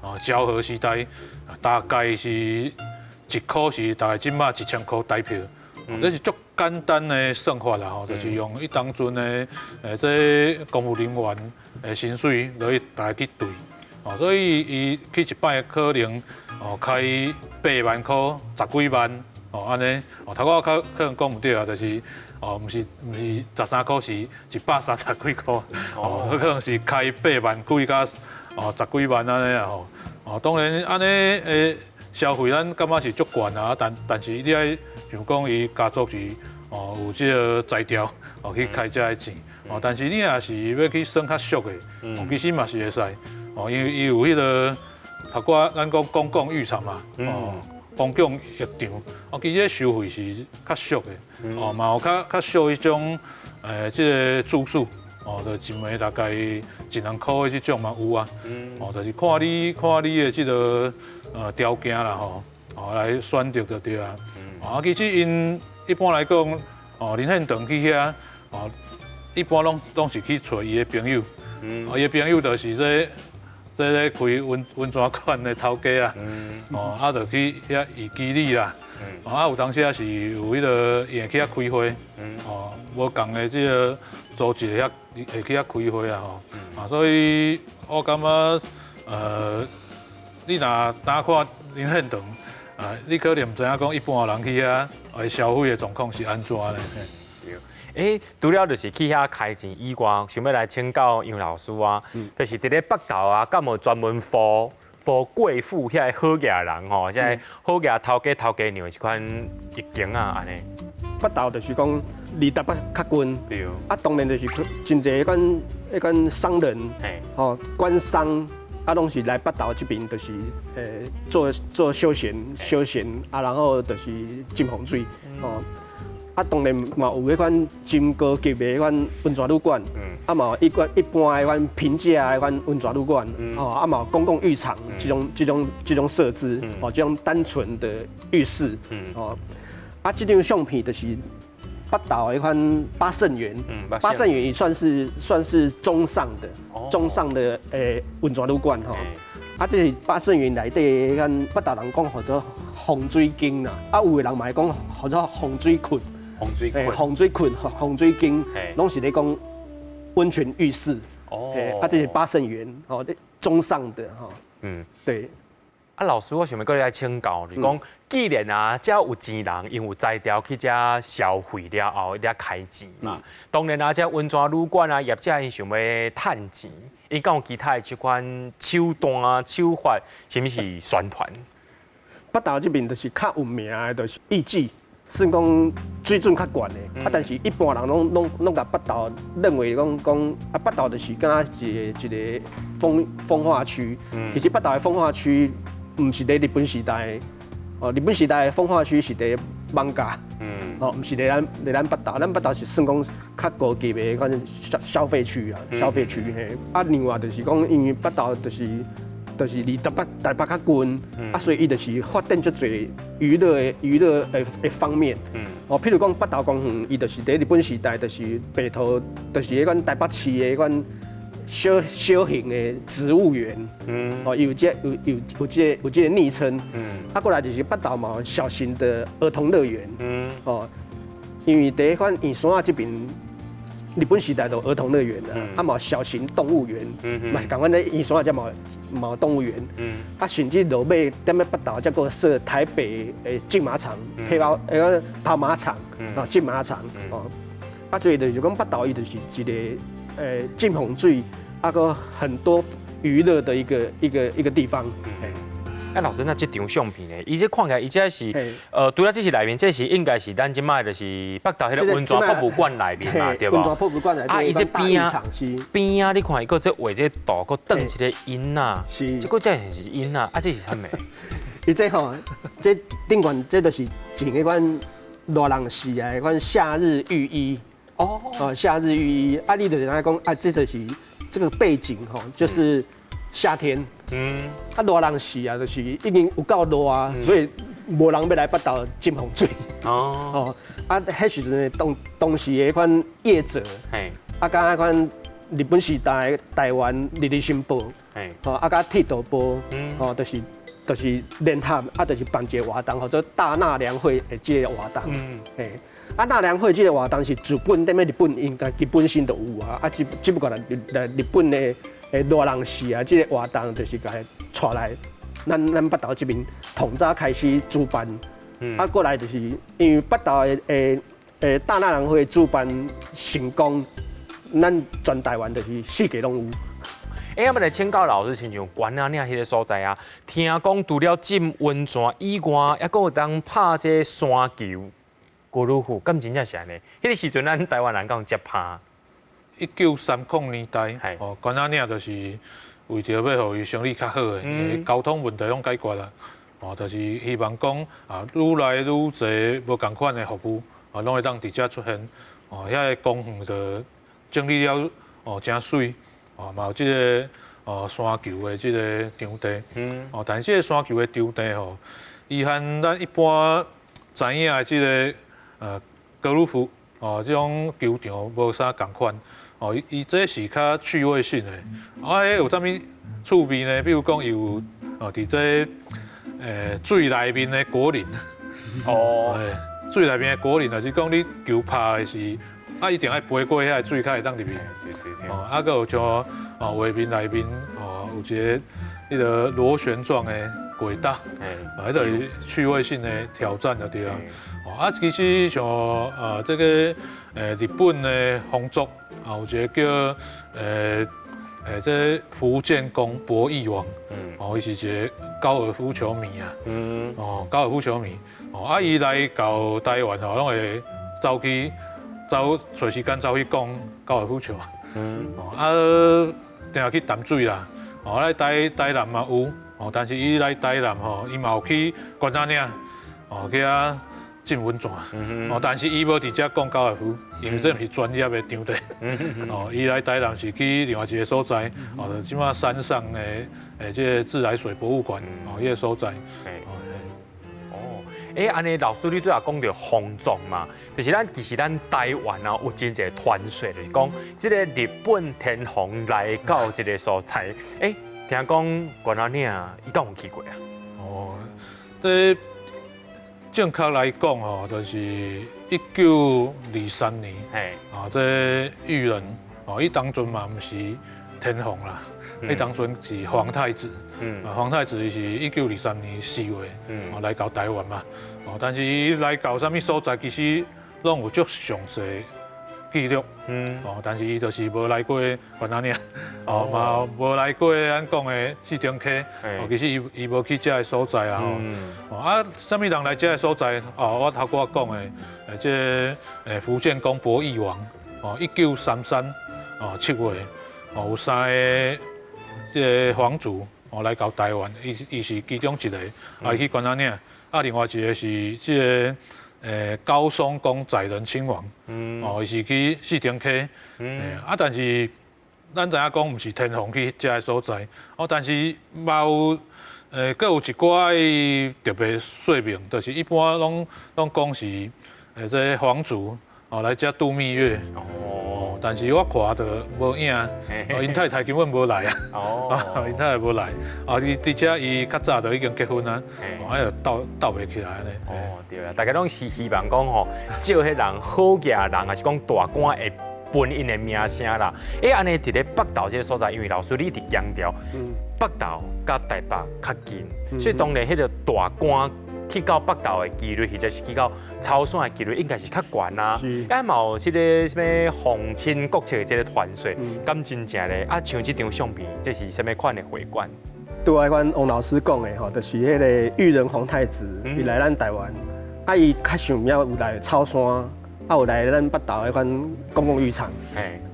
哦，昭和時代。大概是一箍是大概這馬1000箍台票，這是足簡單的算法啦吼，就是用伊當陣的這公務人員的薪水落去大概去對，哦，所以伊去一擺可能哦開8萬箍、十幾萬哦按呢，哦頭拄仔可能講毋對啊，就是哦毋是毋是13箍是130幾箍，哦，可能是開8萬幾佮哦十幾萬按呢啊吼。哦，當然按呢消費，咱感覺是足懸啊，但但是你愛想講伊家族是哦有這个才調哦去開這个錢，哦，但是你若是欲去算較俗的，哦，其實嘛是會使，哦，因為伊有彼个頭拄仔咱講公共浴場嘛，哦，公共浴場，哦，其實收費是較俗的，哦，嘛有較較俗彼種這个住宿。哦，就一暝大概一兩箍的這種嘛有啊，哦，就是看你看你的這个條件啦吼，哦來選擇就對啊。啊，其實𪜶一般來講，哦林獻堂去遐，哦一般攏攏是去揣伊的朋友，哦伊的朋友就是這這咧開溫溫泉館的頭家啊，哦啊就去遐伊基里啦，啊有當時啊是有彼个伊會去遐開會，哦無仝的這个組織遐。會去遐開會啊吼，啊，所以我感覺，你若單看林獻堂，啊，你可能毋知影講一般人去遐消費的狀況是按怎呢？欸，除了就是去遐開錢以外，想欲來請教楊老師啊，就是佇咧北投啊，敢無專門予予貴婦遐好額人吼，這好額頭家頭家娘這款浴間啊，按呢。北投就是講離台北較近，對。啊，當然就是真濟彼款彼款商人，吼，官商啊，攏是來北投這邊，就是做做休閒休閒啊，然後就是浸風水，吼。啊，當然嘛有彼款真高級的彼款溫泉旅館，啊嘛有一款一般的款平價的款溫泉旅館，吼，啊嘛有公共浴場這種這種這種設置，哦，這種單純的浴室，哦。啊，這張相片就是北投的彼款八勝園，八勝園也算是算是中上的，中上的溫泉旅館吼。啊，這是八勝園內底彼款北投人講號做風水間啦，啊，有的人嘛會講號做風水窟，風水窟，風水窟、風水間，攏是咧講溫泉浴室。哦，啊，這是八勝園，吼，中上的吼。嗯，對。啊，老師，我想欲閣來請教，就是講，既然啊，遮有錢人𪜶有才調去遮消費了後，遐開錢嘛，當然啊，遮溫泉旅館啊，業者𪜶想欲趁錢，伊敢有其他的這款手段啊、手法，啥物是宣傳？北投這邊就是較有名的，就是藝妓，算講水準較懸的。啊，但是一般人攏共北投認為講啊，北投就是敢若一個一個風化區。其實北投的風化區毋是佇日本時代，哦，日本時代的風化區是佇艋舺。哦，毋是佇咱北投，咱北投是算講較高級的款消費區啊，消費區嘿。啊，另外就是講，因為北投就是離台北較近，啊，所以伊就是發展足濟娛樂的方面。哦，譬如講北投公園，伊就是佇日本時代，就是北投，就是彼款台北市的彼款小小型的植物園。哦，伊有這有有有這有這个昵稱。啊，過來就是北投嘛，小型的兒童樂園。哦，因為佇彼款圓山仔這邊，日本時代就兒童樂園啦，啊嘛小型動物園，嘛是仝款咧圓山仔這嘛有動物園。啊，甚至落尾踮咧北投才閣設台北的競馬場、配跑那個跑馬場啊，競馬場哦。啊，所以就是講北投伊就是一個浸風水，啊閣很多娛樂的一個地方。啊，老師，那這張相片呢？伊這看起來，伊這是，除了這是內面，這是應該是咱這擺就是北投彼个溫泉博物館內面嘛，對無？溫泉博物館內。啊，伊這邊仔邊仔，你看伊閣這畫這圖，閣轉一个囡仔，這個這是囡仔，啊，這是啥物？伊這吼，這頂懸這就是穿彼款熱人時的彼款夏日浴衣。哦，夏日浴衣，啊，你就是按呢講啊，這就是這個背景吼，就是夏天。啊，熱人時啊，就是已經有夠熱啊，所以無人欲來北投浸風水。哦，啊，彼時陣當時的彼款業者，啊，佮彼款日本時代台灣日日新報，哦，啊，佮鐵道部，哦，就是聯合，啊，就是辦一個活動，號做大納涼會的這個活動。嘿，啊，納涼會這個活動是日本踮咧日本應該伊本身就有啊，啊，只不過來日本的熱人時啊，這個活動就是共伊帶來咱北投這邊，統早開始主辦，啊，過來就是因為北投的大納涼會主辦成功，咱全台灣就是四界攏有。欸，我欲來請教老師，親像關仔嶺彼个所在啊，聽講除了浸溫泉以外，猶閣有當拍這個山球、高爾夫，敢真正是按呢？彼个時陣，咱台灣人敢有接拍？1930年代，哦，關仔嶺就是為著欲予伊生意較好的，因為交通問題攏解決啦，哦，就是希望講啊，愈來愈濟無仝款的服務，啊，攏會當佇遮出現，哦，遐个公園就整理了，哦，誠媠，哦，嘛有這个哦山球的這个場地，哦，但是這个山球的場地吼，伊和咱一般知影的這个高爾夫哦這種球場無啥仝款。哦，伊這是較趣味性的，啊，彼有啥物趣味呢？比如講，伊有哦，佇這水內面的果嶺，哦，水內面的果嶺，就是講你球拍的時，啊，一定愛飛過遐个水才會當入去。哦，啊，閣有像哦畫面內面哦有一个彼个螺旋狀的軌道，啊，彼就是趣味性的挑戰就對啊。哦，啊，其實像啊這个日本的皇族。啊，有一個叫這伏見宮博益王，哦，伊是一个高爾夫球迷啊，哦，高爾夫球迷，哦，啊，伊來到台灣吼，攏會走去走揣時間走去講高爾夫球，哦，啊，定去淡水啦，哦，來台南嘛有，哦，但是伊來台南吼，伊嘛有去關仔嶺，哦，去遐浸溫泉，哦，但是伊無佇遮講高爾夫，因為這毋是專業的場地。哦，伊來台南是去另外一个所在，哦，這擺山上的這个自來水博物館，哦，彼个所在。哦，欸，按呢老師你拄仔講著皇族嘛，就是咱其實咱台灣啊有真濟傳說，就是講這个日本天皇來到這个所在，欸，聽講關仔嶺伊敢有去過啊？哦，這正確來講吼，就是1923年，啊，這裕仁哦，伊當陣嘛毋是天皇啦，伊當陣是皇太子，啊，皇太子伊是1923年4月，哦來到台灣嘛，哦，但是伊來到啥物所在，其實攏有足詳細記錄，哦，但是伊就是無來過關仔嶺，哦，嘛無來過咱講的四重溪，哦，其實伊無去這个所在啊，吼，啊，啥物人來這个所在？哦，我頭拄仔講的，這個福建公博義王，哦，1933哦7月，哦，有三个這个皇族哦來到台灣，伊是其中一个，啊，去關仔嶺，啊，另外一个是這个。高松宮載仁親王，哦，伊是去四重溪，啊，但是咱知影講，毋是天皇去這个所在，哦，但是嘛有，閣有一寡特別說明，就是一般攏講是，這个皇族哦來遮度蜜月，哦，但是我看著無影，哦，𪜶太太根本無來啊，哦，𪜶太太無來，啊，伊而且伊較早就已經結婚啊，哦，啊，就鬥鬥袂起來按呢。哦，對啦，大家攏是希望講吼，借彼人好額人，抑是講大官會分𪜶的名聲啦。欸，按呢佇咧北投這个所在，因為老師你一直強調，北投佮台北較近，所以當然彼个大官去到北投的幾率，或者是去到草山的幾率，應該是較懸啊。啊，嘛有這个啥物皇親國戚的這个傳說，敢真正咧？啊，像這張相片，這是啥物款的會館？拄仔阮王老師講的吼，就是彼个裕仁皇太子，伊來咱台灣，啊，伊較想要有來草山，啊，有來咱北投彼款公共浴場。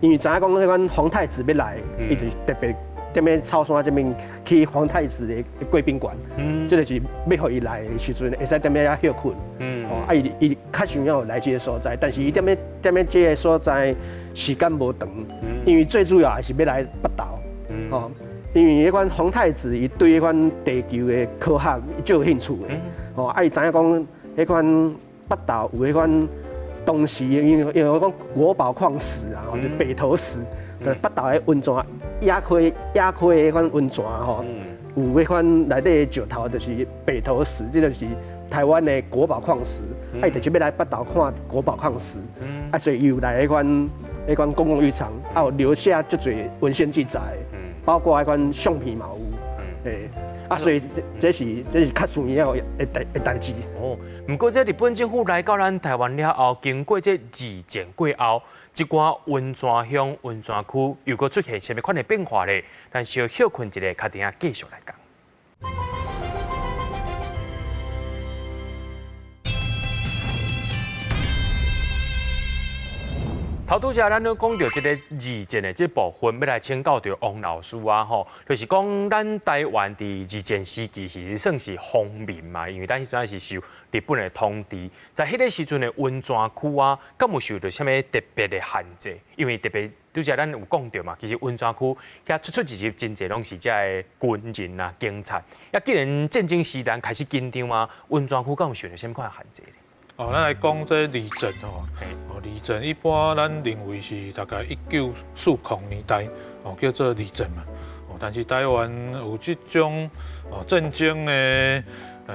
因為知影講彼款皇太子欲來，伊就是特別。踮咧草山這邊去皇太子的貴賓館，這就是欲予伊來的時陣，會使踮咧遐歇睏。哦，啊，伊伊較想要來這个所在，但是伊踮咧踮咧這个所在時間無長，因為最主要還是欲來北投。哦，因為彼款皇太子伊對彼款地球的科學足有興趣的。哦，啊，伊知影講彼款北投有彼款當時因為因為講國寶礦石啊，就北投石，對北投的溫泉。野溪野溪的彼款溫泉吼，有彼款內底的石頭，就是北投石，這就是台灣的國寶礦石。啊，伊就是欲來北投看國寶礦石，啊，所以伊有來彼款彼款公共浴場，啊，有留下足濟文獻記載，包括彼款相片嘛有，欸，啊，所以這是這是較重要的代的代誌。哦，毋過這日本政府來到咱台灣了後，經過這二戰過後。這寡溫泉鄉、溫泉區又閣出現啥物款的變化咧？咱小歇睏一下，較等下繼續來講。頭拄才咱咧講著這个二戰的這部分，欲來請教著王老師啊吼，就是講咱台灣佇二戰時期是算是皇民嘛，因為咱彼陣是受日本的統治，在彼个時陣的溫泉區啊，敢有受著啥物特別的限制？因為特別拄才咱有講著嘛，其實溫泉區遐出出入入真濟攏是這个軍人啊、警察。啊，既然戰爭時代開始緊張啊，溫泉區敢有受著啥物款的限制咧？哦，咱來講這二戰吼，哦，二戰一般咱認為是大概1940年代，哦，叫做二戰嘛。哦，但是台灣有這種哦戰爭的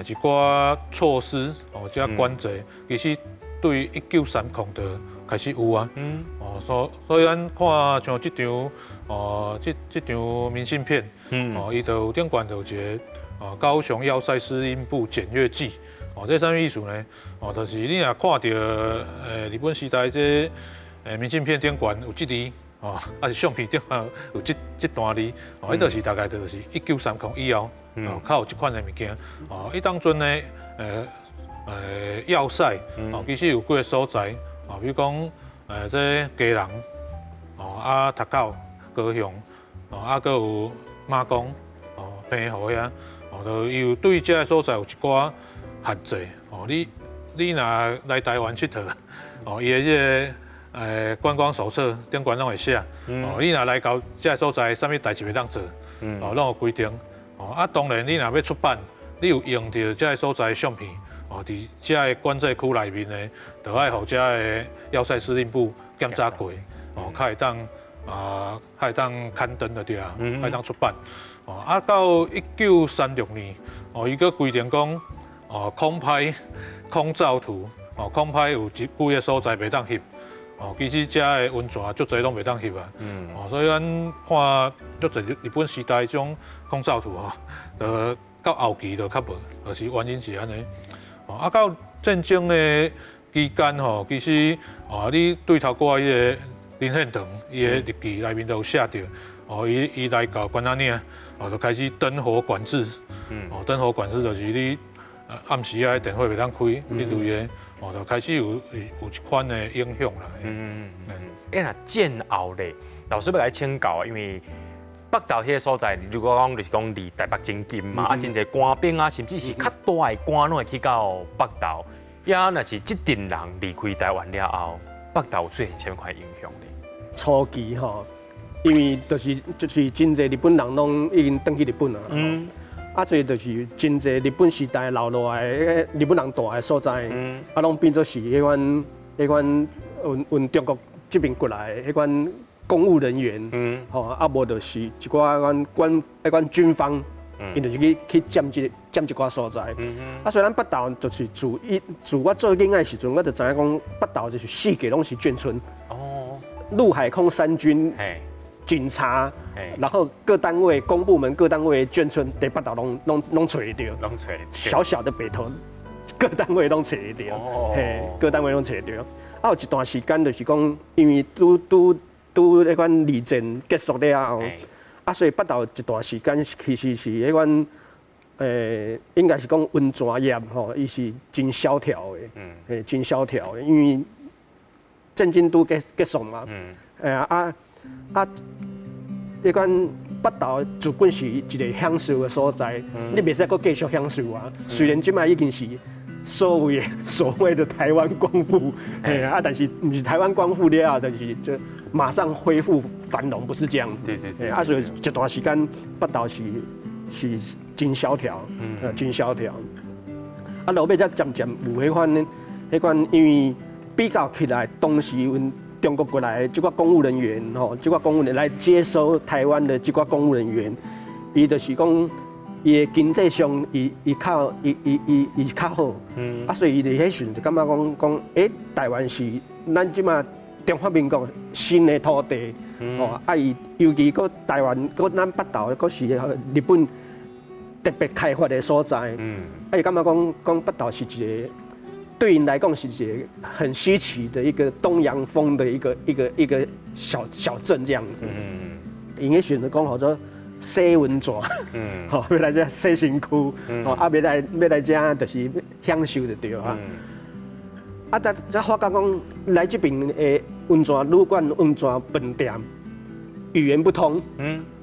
一寡措施，哦，這管制，其實對1930就開始有啊。哦，所以咱看像這張哦，這這張明信片，哦，伊就頂懸就有一个哦，高雄要塞司令部檢閱記。哦，這啥物意思呢？哦，就是你若看著日本時代這明信片頂懸有這字，哦，抑是相片頂懸有這這段字，哦，彼就是大概就是1930以後，哦，較有這款的物件。哦，彼當陣呢，要塞，哦，其實有幾个所在，哦，比如講，這基隆，哦，啊，竹口、高雄，哦，啊，閣有馬公，哦，澎湖遐，哦，就伊有對這个所在有一寡限制，哦，你你若來台灣𨑨迌，哦，伊的這个觀光手冊頂懸攏會寫，哦，你若來到這个所在，啥物代誌袂當做，哦，攏有規定，哦，啊，當然你若欲出版，你有用著這个所在的相片，哦，佇這个管制區內面的，就愛予這个要塞司令部檢查過，哦，較會當啊，較會當刊登就對啊，較會當出版，哦，啊，到1936年，哦，伊閣規定講。哦，空拍、空照圖，哦，空拍有幾個所在袂當翕，哦，其實遮的溫泉足濟攏袂當翕啊，哦，所以咱看足濟日本時代這種空照圖吼，就到後期就較無，就是原因是按呢。哦，啊，到戰爭的期間吼，其實啊，你對頭過彼个林獻堂，伊的日記內面都有寫著，哦，伊來到關仔嶺，哦，就開始燈火管制，哦，燈火管制就是你暗時啊，電火袂當開，彼類的，哦，就開始有這款的影響啦。欸，若戰後咧，老師欲共請教，因為北投彼个所在，如果講就是講離台北真近嘛，啊，真濟官兵啊，甚至是較大的官攏會去到北投。啊，若是這陣人離開台灣了後，北投有出現啥物款影響咧？初期吼，因為就是真濟日本人攏已經轉去日本啊。啊，所以就是真濟日本時代留落來日本人蹛的所在，啊，攏變做是彼款阮中國這邊過來的彼款公務人員，吼，啊，無就是一寡款官彼款軍方，𪜶就是去佔一寡所在。啊，所以咱北投就是自我做囡仔的時陣，我就知影講北投就是四界攏是眷村。陸海空三軍，警察，然後各單位、公部門各單位眷村，佇北投攏揣會著。攏揣。小小的北投，各單位攏揣會著。嘿，各單位攏揣會著。啊，有一段時間就是講，因為拄拄拄彼款二戰結束了後，啊，所以北投一段時間其實是彼款，應該是講溫泉業吼，伊是真蕭條的，嘿，真蕭條的，因為戰爭拄結束嘛，啊，彼款北投自本是一个享受的所在，你袂使閣繼續享受啊。雖然這擺已經是所謂的台灣光復，嘿啊，但是毋是台灣光復了後，就是就馬上恢復繁榮，不是這樣子。啊，所以這段時間北投是真蕭條，真蕭條。啊，落尾才漸漸有彼款，因為比較起來，當時阮中國過來的這寡公務人員，吼，這寡公務人員來接收台灣的這寡公務人員，伊就是講，伊的經濟上，伊較好，啊，所以伊佇彼時陣就感覺講，台灣是咱這馬中華民國新的土地，吼，啊，伊尤其閣台灣，閣咱北投，閣是日本特別開發的所在，啊，伊感覺講北投是一個對𪜶來講是一個很稀奇的一個東洋風的一個小小鎮這樣子。𪜶彼時陣講號做洗溫泉，吼，欲來遮洗身軀，吼，啊，欲來遮就是享受就對啊。啊，才發覺講來這邊的溫泉旅館、溫泉飯店，語言不通，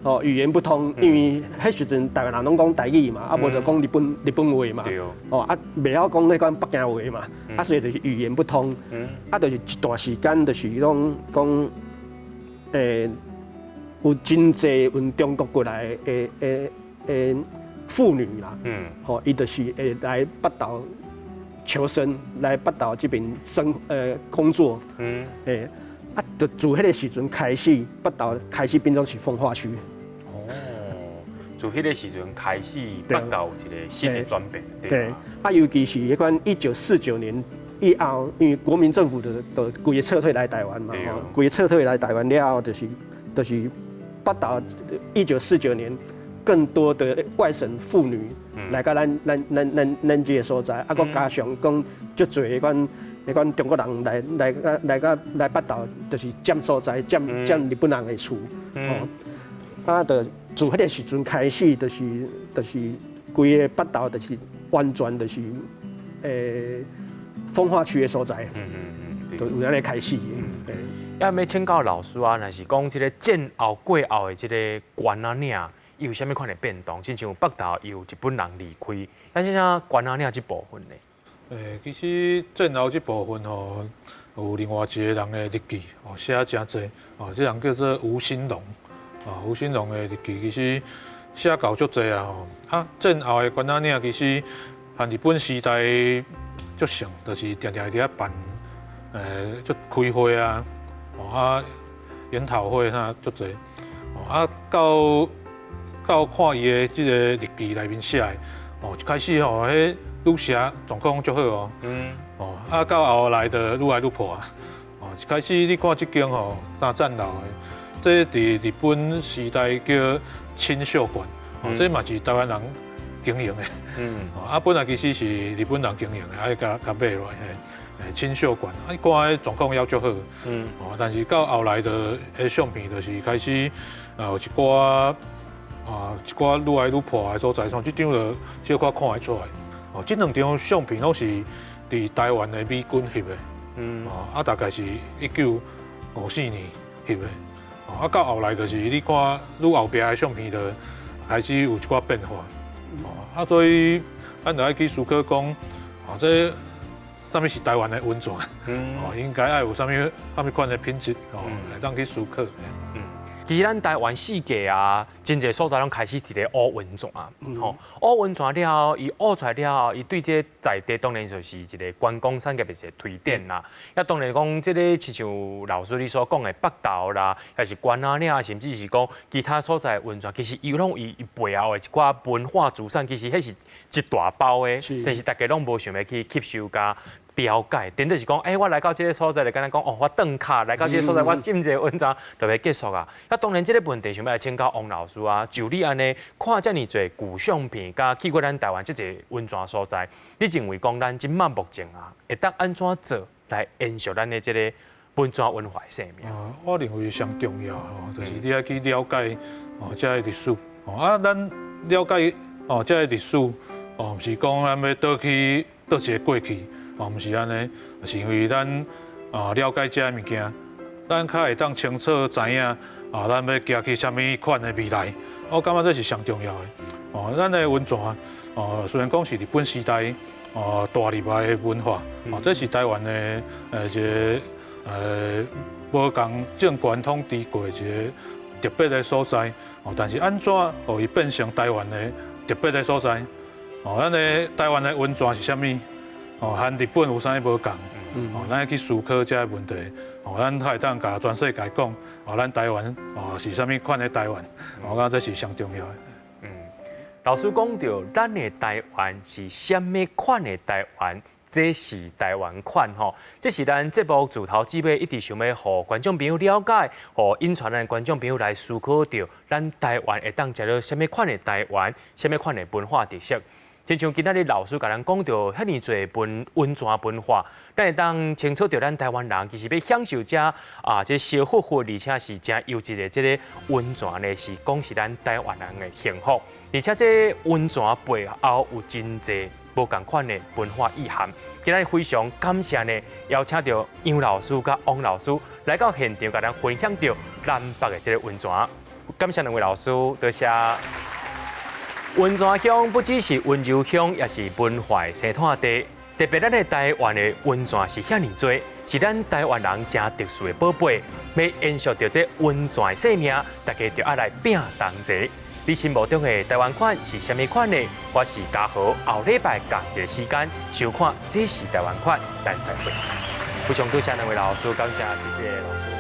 哦，語言不通，因為彼時陣台灣人攏講台語嘛，啊，無就講日本話嘛，哦，啊，袂曉講彼款北京話嘛，啊，所以就是語言不通，啊，就是一段時間就是攏講，有真濟阮中國過來的婦女啦，吼，伊就是會來北投求生，來北投這邊工作，啊，就自彼个時陣開始，北投開始變做是風化區。哦，自彼个時陣開始，北投有一個新的轉變。對，啊，尤其是彼款1949年以後，因為國民政府就規个撤退來台灣嘛，規个撤退來台灣了後，就是北投一九四九年，更多的外省婦女來到咱這个所在，啊，閣加上講足濟彼款中國人來北投，就是佔所在，佔日本人的厝，哦，啊，就自彼个時陣開始，就是規个北投就是完全就是風化區的所在，就有按呢開始。對。啊，欲請教老師啊，若是講這个戰後過後的這个關仔嶺，伊有啥物款的變動？親像北投有日本人離開，但是像關仔嶺這部分呢？其實戰後這部分吼，有另外一個人的日記，哦，寫誠濟，哦，這人叫做吳興隆，哦，吳興隆的日記其實寫夠足濟啊，吼，啊，戰後的關仔嶺其實和日本時代足像，就是定定佇遐辦，足開會啊，哦啊，研討會啥足濟，哦啊，到看伊的這個日記內面寫的，哦，一開始吼，彼女舍狀況足好哦，哦，啊，到後來就愈來愈破啊，哦，一開始你看這間吼，三層樓的，這佇日本時代叫清秀館，哦，這嘛是台灣人經營的。啊，本來其實是日本人經營的，啊，共共買落來，嘿，清秀館，啊，看彼狀況猶足好。哦，但是到後來的彼相片就是開始有一寡啊一寡愈來愈破的所在，像這張就小可看會出來。哦，這兩張相片攏是佇台灣的美軍翕的。哦，啊，大概是1954年翕的。哦，啊，到後來就是你看愈後壁的相片就開始有一寡變化。哦，啊，所以咱就愛去思考講，哦，這啥物是台灣的溫泉？哦，應該愛有啥物啥物款的品質，哦，來當去思考。其實咱台灣四界啊，真濟所在攏開始佇咧挖溫泉啊，吼，挖溫泉了後，伊挖出來了後，伊對這個在地當然就是一個觀光產業的一個推展啦。啊，當然講這個親像老師你所講的北投啦，抑是關仔嶺，甚至是講其他所在的溫泉，其實伊攏伊伊背後的一寡文化資產，其實彼是一大包的，但是大家攏無想欲去吸收佮了解，頂多是講，欸，我來到這个所在，就敢若講，哦，我轉卡來到這个所在，我浸一个溫泉就欲結束啊。啊，當然這个問題想欲來請教王老師啊，就你按呢看遮爾濟舊相片，佮去過咱台灣這濟溫泉所在，你認為講咱這馬目前啊，會當按怎做來延續咱的這个溫泉文化的生命？啊，我認為上重要吼，就是你愛去了解哦，這个歷史。哦，啊，咱了解哦，這个歷史哦，毋是講咱欲倒去佗一个過去。哦，毋是按呢，是因為咱啊了解這个物件，咱較會當清楚知影啊，咱欲行去啥物款的未來。我感覺這是上重要的。哦，咱的溫泉哦，雖然講是日本時代哦帶入來的文化，哦，這是台灣的一个無仝政權統治過一個特別的所在。哦，但是按怎予伊變成台灣的特別的所在？哦，咱的台灣的溫泉是啥物？哦，和日本有啥物無仝？哦，咱愛去思考這个問題。哦，咱才會當共全世界講，哦，咱台灣哦是啥物款的台灣？我感覺這是上重要的。老師講著，咱的台灣是啥物款的台灣？這是台灣款吼，這是咱節目自頭至尾一直想欲予觀眾朋友了解，予引傳咱觀眾朋友來思考著，咱台灣會當食著啥物款的台灣，啥物款的文化特色。親像今仔日老師共咱講著遐爾濟溫溫泉文化，咱會當清楚著咱台灣人其實欲享受這啊這燒乎乎，而且是誠優質的這个溫泉呢，是講是咱台灣人的幸福。而且這溫泉背後有真濟無仝款的文化意涵。今仔日非常感謝呢，邀請著楊老師佮王老師來到現場，共咱分享著南北的這个溫泉。感謝兩位老師，多謝。溫泉鄉不只是溫柔鄉，也是文化的生態地。特別咱的台灣的溫泉是遐爾濟，是咱台灣人誠特殊的寶貝。欲延續著這溫泉的生命，大家就愛來拚同齊。你心目中的台灣款是啥物款呢？我是嘉豪，後禮拜仝一个時間收看《這是台灣款》，咱再會。非常多謝兩位老師，感謝，謝謝老師。